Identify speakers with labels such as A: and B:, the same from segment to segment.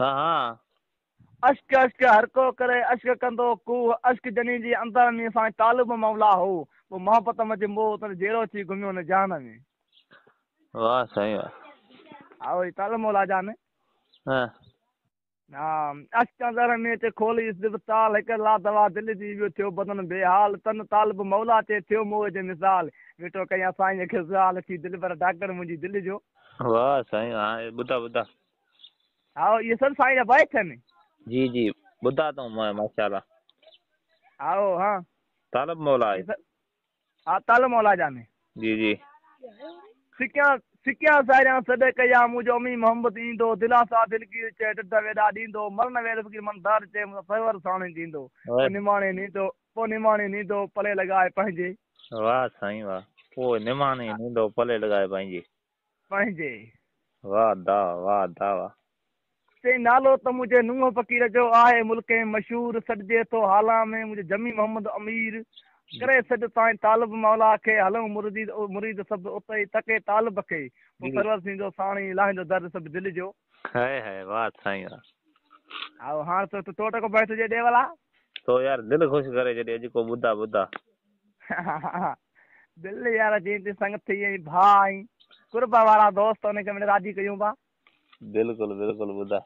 A: ها ها.
B: اشڪ اشڪ هر ڪو ڪري اشڪ ڪندو ڪوهه اشڪ جني جي اندر ۾ سائين طالب مولا هو پوء محبت منجهه موهه تن جهڙو ٿي گهميو هن جهان ۾.
A: واهه سائين واهه.
B: ها اهو طالب مولا جان.
A: ها.
B: ها اشڪ اندر ۾ چي کولي اسپتال هڪ لا دوا دل جي ٻيو ٿيو بدن بيحال تن طالب مولا چي ٿيو موهه جي مثال ويٺو ڪيان سائين کي سوال ٿي دلبر ڊاڪٽر منهنجي دل جو.
A: واهه سائين واهه ٻڌا ٻڌا.
B: ها اهي سڀ سائين جا بيت آهن.
A: جي جي ٻڌا اٿئون ماشاءالله.
B: ها ها.
A: طالب مولا آهي.
B: ها طالب مولا جا ۾.
A: جي جي.
B: سڪيان سڪيان ساريان سڏ ڪيا منهنجو امين محمد ايندو دلاسا دلگير چئي ڏڍ ويڏا ڏيندو مرڻ ويل فقير مندار چئي مون سان سرور ساڻ ٿيندو پوء نماڻي نيندو پوء نماڻي نيندو پلي لڳائي پنهنجي.
A: واهه سائين واهه پوء نماڻي نيندو پلي لڳائي پنهنجي.
B: پنهنجي.
A: واهه دا واهه دا واهه.
B: چئي نالو ته منهنجي نوح فقير جو آهي ملڪ ۾ مشهور سڏجي ٿو هالا ۾ منهنجو جمي محمد امير ڪري سڏ سائين طالب مولا کي هلون مريد مريد سڀ اتي تڪي طالب کي پوء سرور ٿيندو ساڻي لاهيندو درد سڀ دل جو.
A: هائي هائي واهه سائين واهه.
B: هائو هاڻ تو تو ٽڪو بيت هجي ڏي ولا.
A: تو يار دل خوش ڪري ڇڏي اڄ ڪو ٻڌا ٻڌا.
B: دل يار جنهن تي سنگ ٿي ۽ ڀاء ۽ قرب وارا دوست ان کي مڙئي راضي ڪيون پا.
A: بلڪل بلڪل ٻڌا.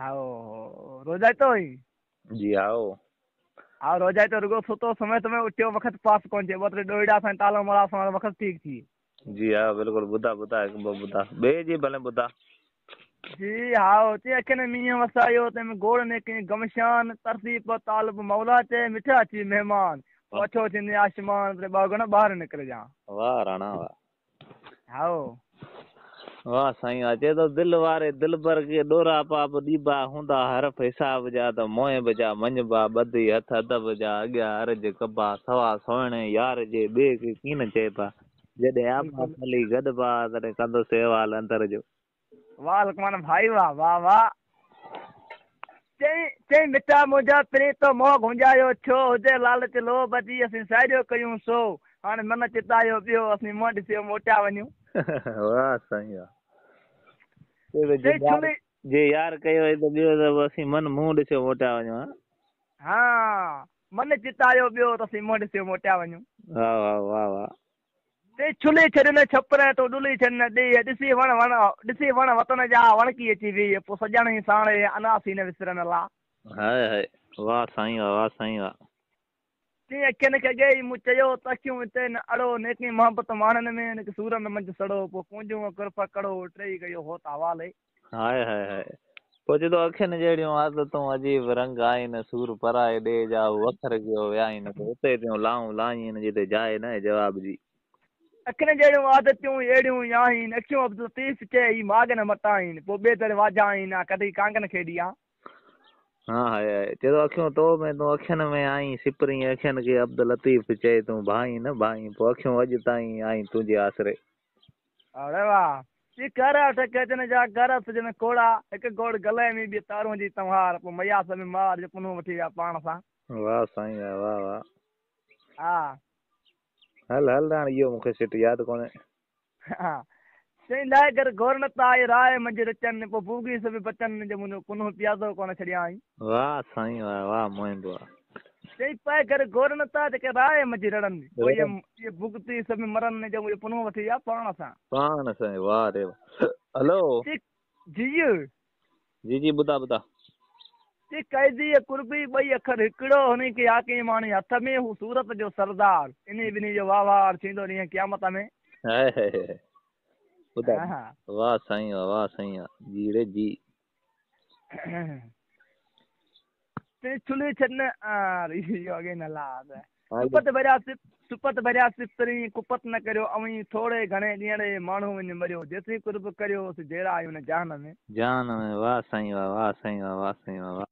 B: هائو روزائتو آهين؟
A: جي هائو.
B: هائو روزائتو رڳو ستو سمهي سمهي اٺيو وقت پاس ڪون ٿئي ٻه ٽي ڏوهيڙا سائين طالب مولا سان وقت ٺيڪ ٿئي.
A: جي ها بلڪل ٻڌا ٻڌا هڪ ٻه ٻڌا ٻئي جي ڀلي ٻڌا.
B: جي هائو چي اکين ۾ مينهن وسايو تنهن ۾ گوڙ نيڪين گمشان ترسي پيو طالب مولا چئي مٺا اچي مهمان پوء اڇو ٿيندين آسمان تڏهن ٻه گڻ ٻاهر نڪرجان.
A: واهه راڻا واهه.
B: هائو.
A: واهه سائين واهه چئي ٿو دل واري دلبر کي ڏوراپا به ڏيبا هوندا حرف حساب جا ته محب جا مڃبا ٻڌي هٿ ادب جا اڳيان عرض ڪبا سوا سهڻي يار جي ٻئي کي ڪين چئبا جڏهن آپا
B: بلڪل.
A: ملي گڏبا تڏهن ڪندس احوال اندر جو.
B: واهه لقمان ڀائي واهه واهه واهه. چئين چئين مٺا منهنجا پرين تو موهه گهنجايو ڇو هجي لالچ لوڀ جي اسين ساهيڙيو ڪيون سو هاڻي من چتايو ٻيو اسين منهن ڏسيو موٽيا وڃون.
A: واهه سائين واهه. چئي ته جي
B: چئي
A: يار
B: ڇلي
A: جي يار ڪيو هي ته ٻيو ته اسين من منهن ڏسيو موٽيا وڃون ها.
B: ها من چتايو ٻيو ته اسين منهن ڏسيو موٽيا وڃون.
A: واهه واهه واهه واهه.
B: چئي ڇلي ڇڏ نه ڇپر ۽ تو ڏلي ڇڏ نه ڏيهه ڏسي وڻ وڻ ڏسي وڻ وطن جا وڻڪي اچي ويهه پوء سڄڻ ئي ساڻ اهي اناسي نه وسرن لا.
A: هائي هائي واهه سائين واهه واهه سائين واهه.
B: چئي اکين کي اڳي ئي مون چيو ته اکيون اتي نه اڙو نيڪي محبت ماڻهن ۾ نڪي سور ۾ منجهه سڙو پوء ڪونجون ڪرف ڪڙو ٽيئي ڪيو هوت حوالي.
A: هائي هائي هائي پوء چئي ٿو اکين جهڙيون عادتون عجيب رنگ آهن سور پرائي ڏي جا هو وکر ڪيو ويا آهن پوء اتي پيون لائون لاهين جتي جاء ناهي جواب جي.
B: اکين جهڙيون عادتيون اهڙيون ئي آهن اکيون عبداللطيف چئي هي ماڳ نه مٽائين پوء ٻئي در واجهائين آ ڪڍي ڪانگن کي ڏيان.
A: ها هائي هائي چئي ٿو اکيون تو ۾ تون اکين ۾ آهين سپرين اکين کي عبداللطيف چئي تون ڀائين نه ڀائين پوء اکيون اڄ تائين آهين تنهنجي آسري.
B: اڙي واهه! چي ڪر اٺ ڪيچن جا ڪر سجن کوڙا، هڪ گوڙ گلي ۾ ٻي تارون جي تنوار، پوء مياس ۾ مار جو پنهون وٺي ويا پاڻ سان.
A: واهه سائين واهه واهه واهه.
B: ها.
A: هل هل هاڻ اهو مون کي سٽ ياد ڪونهي.
B: ها. چئي لاء گر گهور نه ته آء راء منجهه رچن، پوء ڀوڳي سڀ بچن، جو منهنجو پنهون پيادو ڪونه ڇڏيائين.
A: واهه سائين واهه واهه محب واهه.
B: چئي پئي گهر گهور نه ٿا جيڪي راء منجهه رڙن، پوء
A: رڙن.
B: اهي ڀڳتي سڀ مرن، جو منهنجو پنهون وٺي ويا پاڻ سان.
A: پاڻ سان واهه ري واهه. هلو.
B: چي جيء.
A: جي جي ٻڌا ٻڌا.
B: چي قيديء قربي ٻئي اکر هڪڙو، هني کي حاڪماڻي هٿ ۾، هو صورت جو سردار، انهي ٻنهي جو وهنوار ٿيندو ڏينهن قيامت ۾.
A: هائي هائي هائي ٻڌا واهه سائين واهه واهه سائين واهه جي ري جي.
B: تي ڇلي ڇڏ نه اهو اڳي نه لاهه سپت ڀريا سپت ڀريا سپرين ڪپت نه ڪريو اوهين ٿوري گهڻي ڏينهڙي ماڻهو وڃي مريو جيسين قرب ڪريو سي جهڙا آهيون هن جهان ۾.
A: جهان ۾ واهه سائين واهه واهه سائين واهه واهه سائين واهه واهه.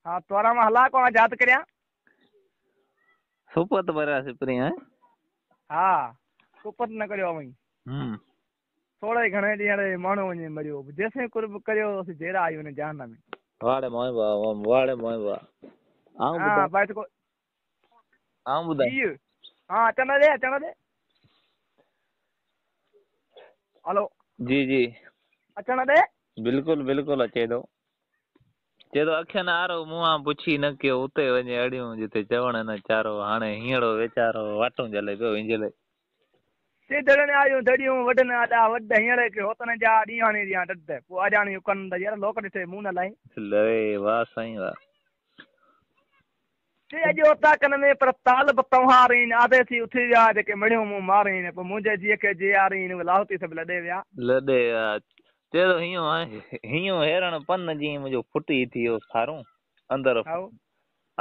B: ها تورا مان هلا ڪو ياد ڪريان.
A: سپت ڀريا سپرين هين.
B: ها ڪپت نه ڪريو اوهين.
A: هم.
B: ٿوري گهڻي ڏينهڙي ماڻهو وڃي مريو جيسين قرب ڪريو سي جهڙا آهيون هن جهان ۾.
A: واڙي موهن واهه واڙي موهن واهه. آئون
B: ها
A: ٻڌايان.
B: بيت ڪو.
A: آئون ٻڌايان.
B: جي ها اچڻ ڏي اچڻ ڏي. هلو.
A: جي جي.
B: اچڻ ڏي.
A: بلڪل بلڪل اچي ٿو. چئي ٿو اکين آرو مونهان پڇي نه ڪيو اتي وڃي اڙيون جتي چوڻ نه چارو هاڻي هينئڙو ويچارو واٽون جهلي پيو وينجهلي.
B: چي دڙن آيون دڙيون وڍن آڏا وڍ هينئڙي کي هوتن جا ڏينهاڻي ڏيان ڏڍ پوء آجاڻيون ڪن ته يار لوڪ ڏٺي مون نه لهي.
A: لهي واه سائين واه.
B: چي اڄ اوطاقن ۾ پر طالب تنهارين آديسي اٿي ويا جيڪي مڙهيون مون مارين پوء منهنجي جيء کي جيارين اهي لاهوتي سڀ لڏي ويا.
A: لڏي ويا. چئي ٿو هينئون هينئون هيرڻ پن جيئن منهنجو ڦٽي ٿي ويو ڦارون اندر
B: هائو.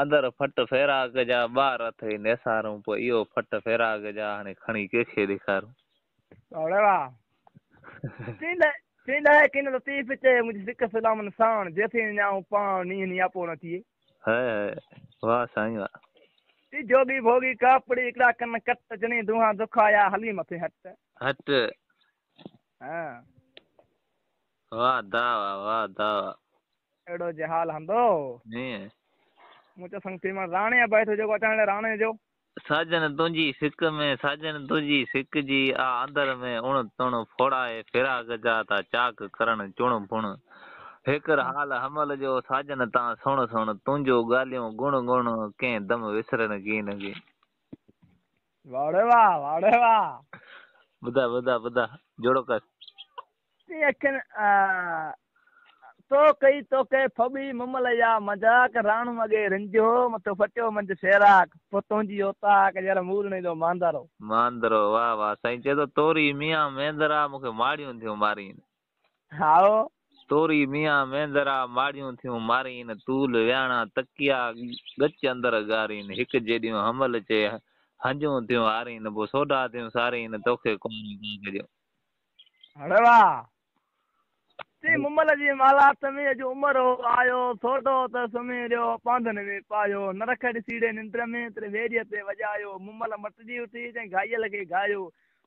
A: اندر ڦٽ فراق جا ٻار اٿئي نيسارون پوء اهو ڦٽ فراق جا هاڻي کڻي ڪنهن کي ڏيکارون.
B: واڙي واهه. چي چي لهي ڪين لطيف چئي منهنجي سڪ سلامن ساڻ جيسين نيائون پاڻ نينهن نياپو نه ٿئي.
A: هاء هاء واه سائين واه.
B: چي جوڳي ڀوڳي ڪاپڙي هڪڙا ڪن ڪٽ جني دونهان دکايا هلي مٿي هٽ.
A: هٽ.
B: ها.
A: واه دا واه واه دا واه.
B: اهڙو جي حال هندو.
A: هيئن.
B: مون چيو سنگتي مان راڻي ابائي ٿو جيڪو اچڻ راڻي جو.
A: ساجن تنهنجي سڪ ۾ ساجن تنهنجي سڪ جي آ اندر ۾ اڻ تڻ ڦوڙائي فراق جا ٿا چاڪ ڪرن چڻ ڀڻ هيڪر حال حمل جو ساجن تان سڻ سڻ تنهنجو ڳالهيون گڻ گڻ ڪنهن دم وسرن ڪين ڪي.
B: واڙي واه واڙي واه.
A: ٻڌا ٻڌا ٻڌا جوڙو ڪر.
B: تين اکين تو ڪئي توکي ڦٻي ممل يا مذاق راڻو اڳي رنجهو مٿو ڦٽيو منجهه سيراڪ پوء تنهنجي اوطاق يار مورڻي جو ماندارو.
A: ماندرو واه واه سائين چئي ٿو توري ميان مينڌرا مونکي ماڙيون ٿيون مارين.
B: هائو.
A: توري ميان مينڌرا ماڙيون ٿيون مارين طول وياڻا تڪيا ڳچ اندر ڳارين هڪ جيڏيون حمل چئي هنجون ٿيون هارين پوء سوڍا ٿيون سارين توکي ڪنواري ڪانه ڪجو.
B: اڙي واه! چي مومل جي محلات ۾ اڄ عمر هو آيو، سوڍو ته سمهي رهيو، پانڌن ۾ پايو، نرک ڏسي ڙي ننڊ ۾، تڏهن ويريء تي وڄايو، مومل مٽجي اٿي، جنهن گهايل کي گهايو،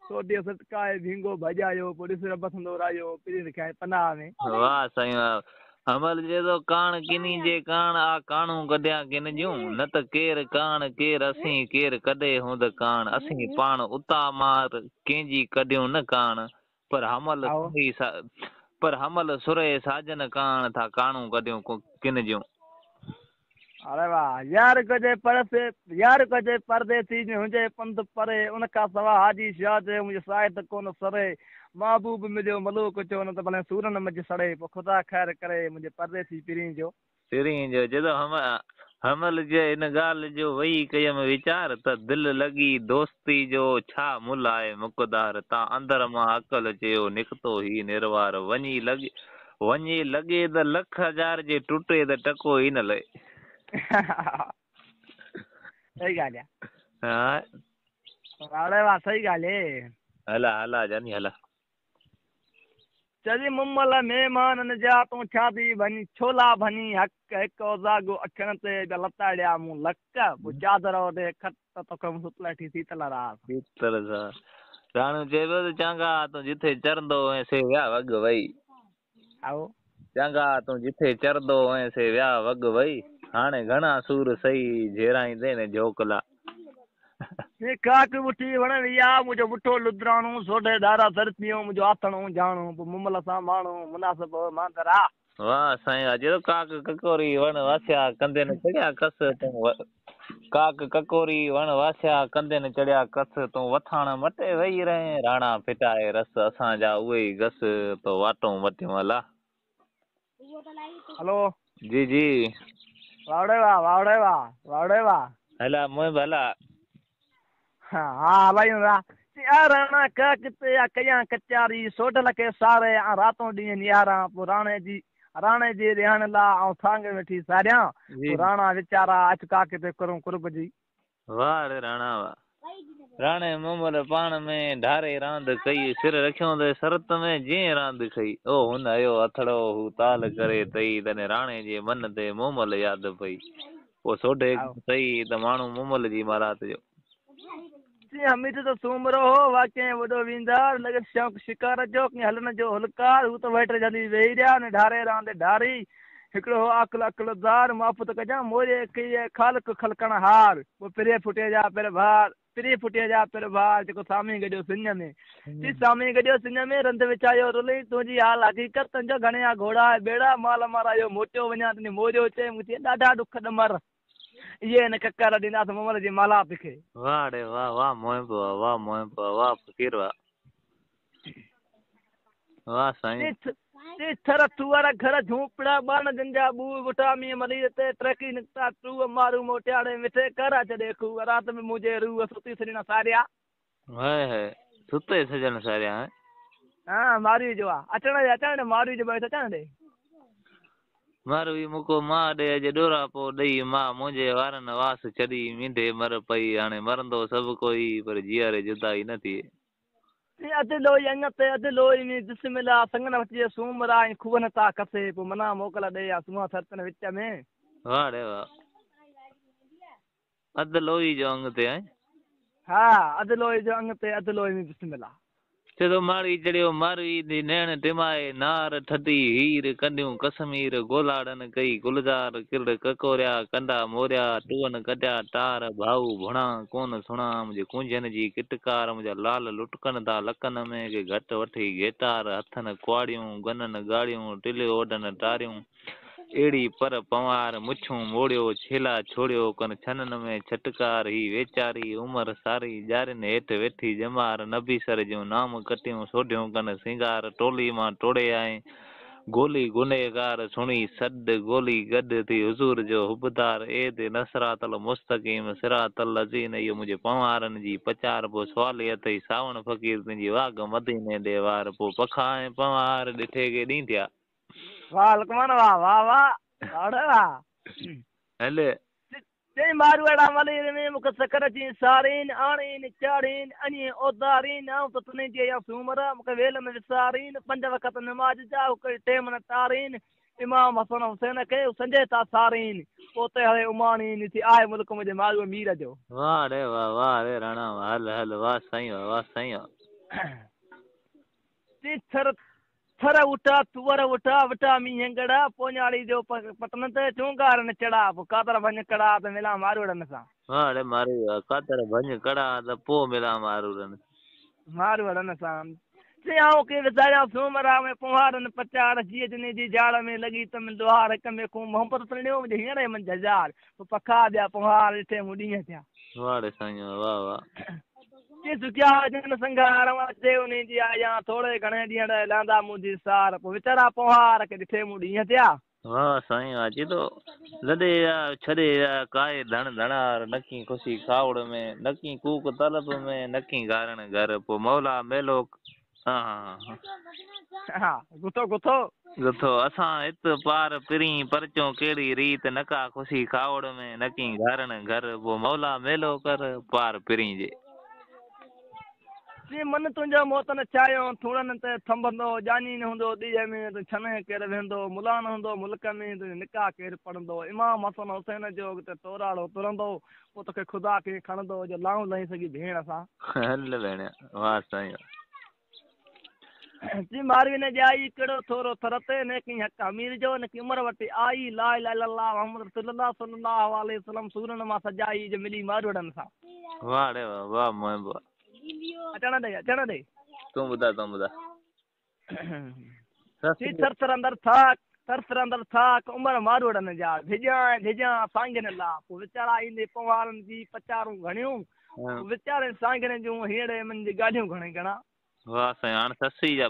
B: سوڍي سٽڪائي ڀينگو ڀڄايو، پوء ڏس رب سندو رايو، پرين رکيائين پناهه ۾.
A: واه سائين واه! حمل چئي ٿو ڪاڻ ڪني جي ڪاڻ آ ڪاڻون ڪڍيان ڪن جون، نه ته ڪير ڪاڻ ڪير اسين ڪير ڪڍي هوند ڪاڻ، اسين پاڻ اتا مار ڪنهن جي ڪڍيون نه ڪاڻ، پر حمل سرهي پر حمل سرهي ساجن ڪاڻ ٿا ڪاڻون ڪڍيون ڪن جون.
B: اڙي واه يار ڪجي پرسي يار ڪجي پرديسي جي هجي پنڌ پري ان کان سوا حاجي شاهه چيو منهنجي ساهي ته ڪونه سري محبوب مليو ملوڪ چيو نه ته ڀلي سورن منجهه سڙي پوء خدا خير ڪري منهنجي پرديسي پرين جو.
A: پرين جو چئي ٿو حمل جي ان ڳالهه جو ويهي ڪيم ويچار ته دل لڳي دوستي جو ڇا ملهه آهي مقدار تان اندر مان عقل چيو نڪتو هي نروار وڃي لڳي وڃي لڳي ته لک هزار جي ٽٽي ته ٽڪو ئي نه لهي.
B: صحيح ڳالهه
A: آ.
B: ها اڙي واه صحيح ڳالهه هي.
A: هلا هلا جاني هلا.
B: چري ممل مهمانن جا تون ڇاتي ڀڃي ڇولا ڀڃي حق هڪ اوزاڳو اکين تي ٻيا لتاڙيا مون لڪ پوء چادر اوڍي کٽ توکي مون ستل ٺي سيتل راس.
A: سيتل سا. راڻو چئي پيو ته چانگا تون جٿي چرندو هئين سي ويا وڳ وئي.
B: هائو.
A: چانگا تون جٿي چرندو هئين سي ويا وڳ وئي. هاڻي گهڻا سور سهي جهيرائيندين جهوڪلا.
B: هي ڪاڪ وٺي وڻ ويا منهنجو مٺو لڌراڻو سوڍي ڌارا سر ٿيو منهنجو آٿڻو جاڻو پوء ممل سان ماڻو مناسب مانڌرا.
A: واه سائين واھ چئي ٿو ڪاڪ ڪڪوري وڻ واسيا ڪنڌين چڙهيا ڪس تون ڪاڪ ڪڪوري وڻ واسيا ڪنڌين چڙهيا ڪس تون وٿاڻ مٽي ويهي رهين راڻا ڦٽائي رس اسان جا اهي ئي گس تو واٽون مٽيون الا.
B: هلو.
A: جي جي.
B: واڙي واه واڙي واه واڙي واه.
A: هلا موهب هلا.
B: ها هلايون ٿا. چي آ راڻا ڪاڪ تي آ ڪيان ڪچاري سوڍل کي ساري آ راتون ڏينهن نهاران پوء راڻي جي راڻي جي رهڻ لا آئون سانگ ويٺي ساريان پوء راڻا ويچارا اچ ڪاڪ تي ڪرون قرب جي.
A: واه ڙي راڻا واه. راڻي مومل پاڻ ۾ ڍاري راند ڪئي سر رکيون ته سرت ۾ جئين راند کئي او هن هيو هٿڙو هو تال ڪري تئي تڏهن راڻي جي من تي مومل ياد پئي پوء سوڍي کان سهي ته ماڻهو مومل جي مارات جو.
B: چي حميد ته سومرو هو، واقعي وڏو ويندار، لڳس شوق شڪار جو، ڪنهن هلڻ جو هلڪار، هو ته ويٽر جهلي ويهي رهيا، نه ڍاري راند ڍاري، هڪڙو هو عاقل عقلدار، معاف ته ڪجان موري ڪيئي خالق خلقڻهار، پوء پرهه ڦٽي جا پر ڀار. پري ڦٽيء جا پرڀار، جيڪو سامي گڏيو سڃ ۾. چي سامي گڏيو سڃ ۾، رند وڇايو رلي، تنهنجي حال حقيقت، تنهنجو گهڻيا گهوڙا ۽ ٻيڙا، مال مارايو موٽيو وڃان، تنهنجي موريو چئي، مون چي ڏاڍا ڏک ڏمر، اهي هن ڪڪر ڏينداس مومل جي مالات کي.
A: واهه ڙي واهه، واهه محب واهه، واهه محب واهه، واهه فقير واهه. واهه سائين.
B: چي ٿر ٿوئر گهر جهونپڙا ٻارن جن جا ٻوء وٺا مينهن ملير تي ٽرڪي نڪتا ٽوء مارو موٽياڙي مٺي ڪر ڇڏي کوء رات ۾ منهنجي روح ستي سڄڻ ساريا.
A: هاء هاء ستي سڄڻ ساريا هاء.
B: ها ماروي جو آ اچڻ ڏي اچڻ ڏي ماروي جو بيت اچڻ ڏي.
A: ماروي مون ڪو ماء ڏي اڄ ڏوراپو ڏئي ماء منهنجي وارن واس ڇڏي مينڍي مر پئي هاڻي مرندو سڀ ڪوئي پر جيئري جدائي نه ٿئي.
B: چي اڌ لوئي اڱ تي اڌ لوئي ۾ بسم الله سڱن وٺجي سومرا ۽ کوهه نه تا کسي پوء منا موڪل ڏي يا سونهان سرتن وچ ۾.
A: واهه ڙي واهه اڌ لوئي جو اڱ تي ۽.
B: ها اڌ لوئي جو اڱ تي اڌ لوئي ۾ بسم الله.
A: چي ٿو ماڙي چڙهيو ماروي the نيڻ ٽمائي نار ٿڌي هير ڪنڍيون ڪسمير گولاڙن ڪئي گلزار ڪرڙ ڪڪوريا ڪنڊا موريا ٽوئن ڪڍيا ٽار ڀائو ڀڻان ڪونه سڻان منهنجي ڪونجن جي ڪٽڪار منهنجا لال لٽڪن ٿا لڪن ۾ ڪي گهٽ وٺي گهيٽار هٿن ڪهاڙيون ڳنن ڳاڙيون ٽليو اوڍن ٽاريون اهڙي پر پنوار مڇون موڙيو ڇيلا ڇوڙيو ڪن ڇنن ۾ ڇٽڪار هي ويچاري عمر ساري ڄارين هيٺ ويٺي ڄمار نبي سر جون نام ڪٽيون سوڍيون ڪن سينگار ٽولي مان ٽوڙي آئين گولي گنهگار سڻي سڏ گولي گڏ ٿي حضور جو حبدار اهدنا الصراط المستقيم صراط الذين اهو منهنجي پنوهارن جي پچار پوء سوالي اٿئي سانوڻ فقير تنهنجي واڳ مديني ڏي وار پوء پکا ۽ پنوهار ڏٺي ڪي ڏينهن ٿيا.
B: واهه لقمان واهه واهه واهه واهه واهه.
A: هل.
B: چئي ماروئڙا ملير ۾، مون کي سکر اچين سارين، آڻين چاڙهين، اڻين اوڌارين، آئون ته تنهنجي آهيان سومرا، مون کي ويل نه وسارين، پنج وقت نماز جا، هو ڪڏهن ٽيم نه ٽارين، امام حسن حسين کي، هو سنجهي ٿا سارين، پوء اتي هلي اماڻين، ٿي آهي ملڪ منهنجي ماروء مير جو.
A: واهه ڙي واهه واهه ري راڻا واهه هل هل واهه سائين واهه واهه سائين واهه.
B: چي ٿر ٿر وٺا ٿوئر وٺا وٺا مينهن ڳڙا پوڃاڙي جو پٽن تي چونگار نه چڙا پوء ڪاتر ڀڃ ڪڙا ته ملان ماروئڙن سان.
A: واهه ڙي مارئي واهه ڪاتر ڀڃ ڪڙا ته پوء ملان ماروئڙن سان.
B: ماروئڙن سان. چي آئون ڪيئن وساريان سومرا ۾ پنهوارن پچار جيء جني جي جاڙ ۾ لڳي ته م لوهار هڪ ۾ کون محبت سڻيو منهنجي هينئڙي منجهه هزار پوء پکا ٻيا پنهوار ڏٺي مون ڏينهن ٿيا.
A: واهه ڙي سائين واهه واهه.
B: چي سکيا هجن سنگهار اچي انهي جي آيان ٿوري گهڻي ڏينهن رهي لهندا منهنجي سار پوء ويچارا پنهوار کي ڏٺي مون ڏينهن ٿيا.
A: واهه سائين واهه چي ٿو لڏي ويا ڇڏي ويا ڪائي ڌڻ ڌڻار نڪي خوشي کاهوڙ ۾ نڪي ڪوڪ طلب ۾ نڪي گهارڻ گهر پوء مولا ميلو
B: ها گٿو گٿو.
A: گٿو اسان هت پار پرين پرچون ڪهڙي ريت نڪا خوشي کاهوڙ ۾ نڪي گهارڻ گهر پوء مولا ميلو ڪر پار پرين جي.
B: چي من تنهنجو موت نه ڇايو ٿوڻن تي ٿنڀندو ڄاڃي نه هوندو ڏيهه ۾ تون ڇني ڪير ويهندو ملان نه هوندو ملڪ ۾ تنهنجو نڪاح ڪير پڙهندو امام حسن حسين جو اڳتي توراڙو ترندو پوء توکي خدا ڪيئن کڻندو جو لائون لهين سگهي ڀيڻ سان.
A: هل ڀيڻ واهه سائين واهه.
B: چي ماروي نه ڄائي ڪهڙو ٿورو ٿر تي نيڪي حق حمير جو نڪي عمر وٽ آئي لا اله الا الله محمد رسول الله صلي الله عليه وسلم سورن مان سجائي جو ملي ماروئڙن سان.
A: واهه ڙي واهه واهه محب واهه.
B: اچڻ ڏي اچڻ ڏي.
A: تون ٻڌاء تون ٻڌاء.
B: چي ٿرٿرندڙ ٿاڪ ٿرٿرندڙ ٿاڪ عمر ماروئڙن جا ڀڄان ڀڄان سانگين لا پوء ويچارا ايندي پنهوارن جي پچارون گهڻيون پوء ويچارين سانگين جون هينئڙي منجهه ڳالهيون گهڻي گهڻا.
A: واهه سائين هاڻ سسئي جا.